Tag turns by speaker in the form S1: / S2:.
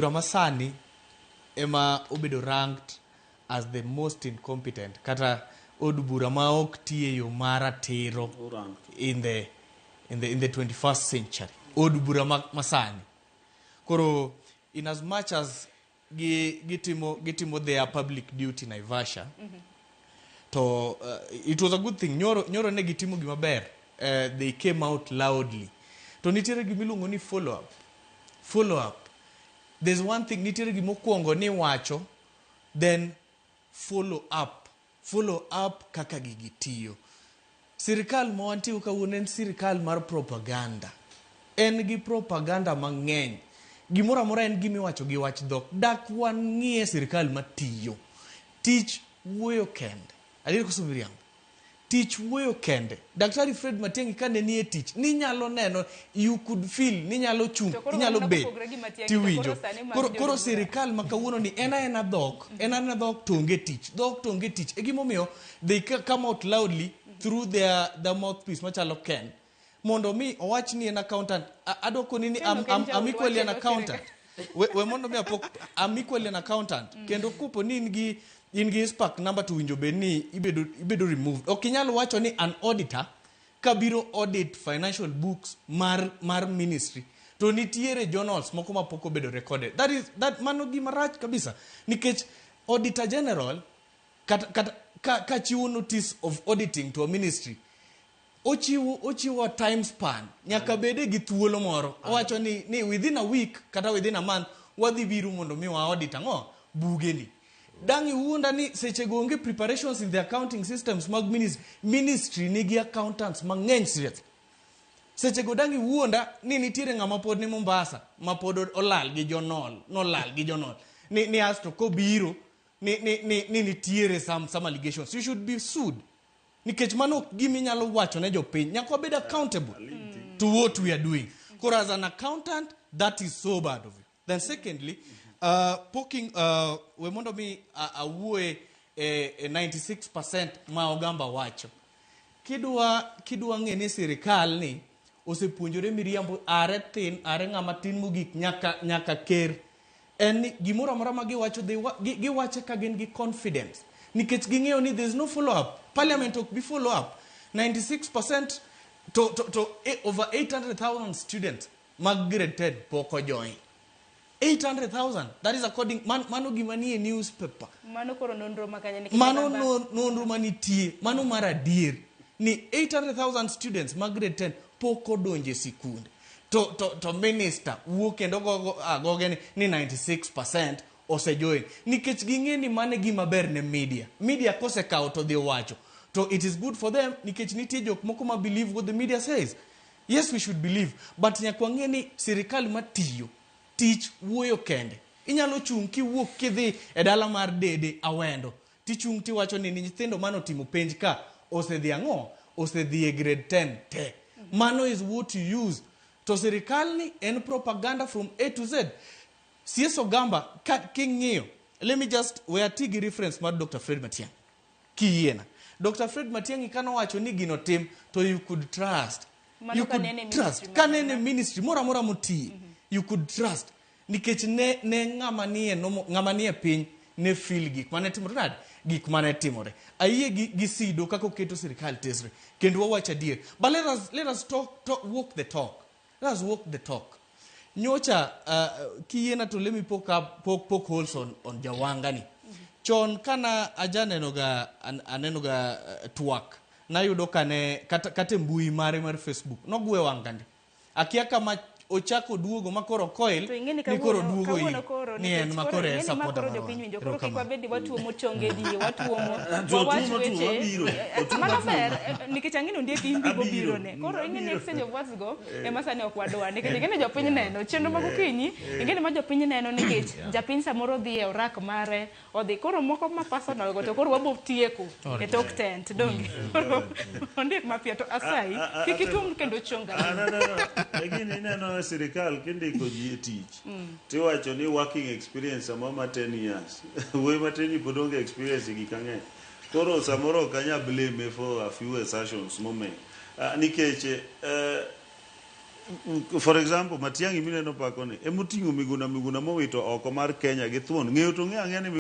S1: Bura masani ema obedo ranked as the most incompetent kata od bura ma ok ti e yo maratiro in the 21st century, od bura masani. Koro in as much as gi gitimo their public duty Naivasha, to it was a good thing. Nyoro ne gitimo gima ber. They came out loudly, to nitiere gimiluongo ni follow up. Follow up, there's one thing, nitiere gimokwongo ni wacho, then follow up. Follow up kaka gigi tiyo. Sirikal ma wantie kawuono en sirikal mar propaganda. En gi propaganda mang'eny. Gimoro amora en gimiwacho gi wach dhok. Dak wang'iye sirikal matiyo. Tich wuoyo kende. Adier koso miriambo? Tich wuoyo kende. Daktari Fred Matiang'i kane nie tich, ninyalo neno, you could feel, ninyalo chung',
S2: To koro
S1: inyalo
S2: waneno
S1: bet
S2: kopogre gi Matiang'i, to
S1: tiwinjo.
S2: koro sani mag
S1: Koro
S2: jood bura.
S1: Sirikal ma kawuono ni en aena dhok, en aena dhok to onge tich. Dhok to onge tich. E gimomiyo they come out loudly through their mouthpiece machalo Ken. Mondo mi owach ni en accountant. Adwa koni ni
S2: Ken ok en
S1: I'm
S2: jaod
S1: equally an
S2: wach e
S1: accountant. We mondo mi apok, I'm equally an accountant. Kendo kopo ni in gi spark number to winjo bed ni ibedo removed. Ok inyal wacho ni an auditor kabiro audit financial books mar ministry to nitiere journals moko ma pok obedo recorded. That is that mano gima rach kabisa. Nikech auditor general kata ka chiwo notice of auditing to a ministry, ochiwo time span, nyaka bede gi thuolo moro. Owacho ni within a week kata within a month wadhi biro mondo mi wa audit ang'o bugeni. Dang' iwuonda ni sechego onge preparations in the accounting systems mag ministry. Ministry nigi accountants mang'eny, seriously. Sechego dang' iwuonda ni nitiere ng'ama pod ni Mombasa ma pod olal gi jonol, nolal gi jonol ni asto kobiro ni nitiere some allegations. You should be sued, nikech mano ok gima inyalo wacho ne jopiny. Nyaka wabed accountable to what we are doing. Koro as an accountant, that is so bad of you. Then secondly, poking, we mondo mi awuoye e 96% ma Ogamba wacho. Kidwa ng'e ni sirikal ni osepuonjore miriambo are thin, are ng'ama tin mogik nyaka ker, en ni gimoro amora ma giwacho, giwache ka gin gi confidence, nikech ging'eyo ni there is no follow up. Parliament ok bi follow up 96% to over 800,000 students mag grade 10 pok ojoin. 800,000, that is according mano gima nie newspaper.
S2: Mano koro nonro ma kanye? Nikech
S1: Mano nonro manitie, mano mar adier ni 800,000 students mag grade 10 pok odonjo e sikunde, to minister wuok kendo gogo agoge ni 96% osejoin, nikech ging'e ni mano e gima ber ne media. Media kosekawo to dhi wacho to it is good for them, nikech nitie jok moko ma believe what the media says. Yes, we should believe, but nyaka wang'e ni sirikal matiyo, tich wuoyo kende. Inyalo chung' kiwuok kidhi e dala mar Dede Awendo, tichung' tiwacho ni nyithindo manotimo penj ka osedhi ang'o, osedhi e grade 10 te. Mano is what you use. To sirikal ni en propaganda from A to Z. CS Ogamba ka king'iyo, let me just we ati gi reference mar Dr. Fred Matiang'i kiyiena. Dr. Fred Matiang'i kanowacho ni gino tim, to you could trust.
S2: Mano
S1: You could
S2: kanene
S1: trust
S2: ministry
S1: kanene ministry moro amora motiye, you could trust, nikech ne ng'ama nie ng'ama nie piny ne feel gik mane timore nade, gik mane timore. Ayie gi Sido kaka oketo sirikal tesre kendo wawacho adier, but let us talk, walk the talk. Let us walk the talk. Nyocha kiyiena to let me poke up poke holes on Jawanga ni. Chon kana ajaneno ga aneno ga twak nayudo kane kata e mbui mare mar Facebook nogwe wanga ndi. Akia kama ochako duogo ma koro coil
S2: To ing'e ni
S1: ni koro
S2: kawuono
S1: duogo
S2: kawuono
S1: ir
S2: koro
S1: ni en
S2: nikech
S1: ma
S2: koro
S1: koro en
S2: ing'e ni ma
S1: supporter
S2: koro
S1: mar
S2: jopiny
S1: wang'.
S2: winjo koro kik
S1: Erokamano.
S2: wabed ni watuomo chonge ji, watuomo
S3: To
S2: wawach
S3: otuomo tuo,
S2: weche.
S3: wabiro. Otuomo
S2: Mano
S3: tuo.
S2: ber, nikech ang'e ni ondiek in bigo
S3: Abiro.
S2: biro ne koro ing'e ni
S3: Abiro.
S2: exchange of words go ema sani ok wadwa, nikech ing'e ni jopiny neno chenro mag okinyi. Ing'e ni ma jopiny neno, nikech japiny samoro dhi e orak mare, odhi koro moko ma personal go, to koro wabo tieko e tok tent donge. Koro ondiek mapiyo to asayi kik ituom kendo chonga.
S3: Ah, no. Lakini ineno e sirikal kindiko ji e tich, tiwacho ni working experience samoro ma 10 years. Wuoyi matin ni pod onge experience e gik mang'eny. Koro samoro ok anya blame for a few assertions momake. Ah, nikech For example, Matiang'i mineno pako ni, emoting'o Miguna Miguna mowito oko mar Kenya gi thuon. Ng'eyo to ng'eyo ang'eya ni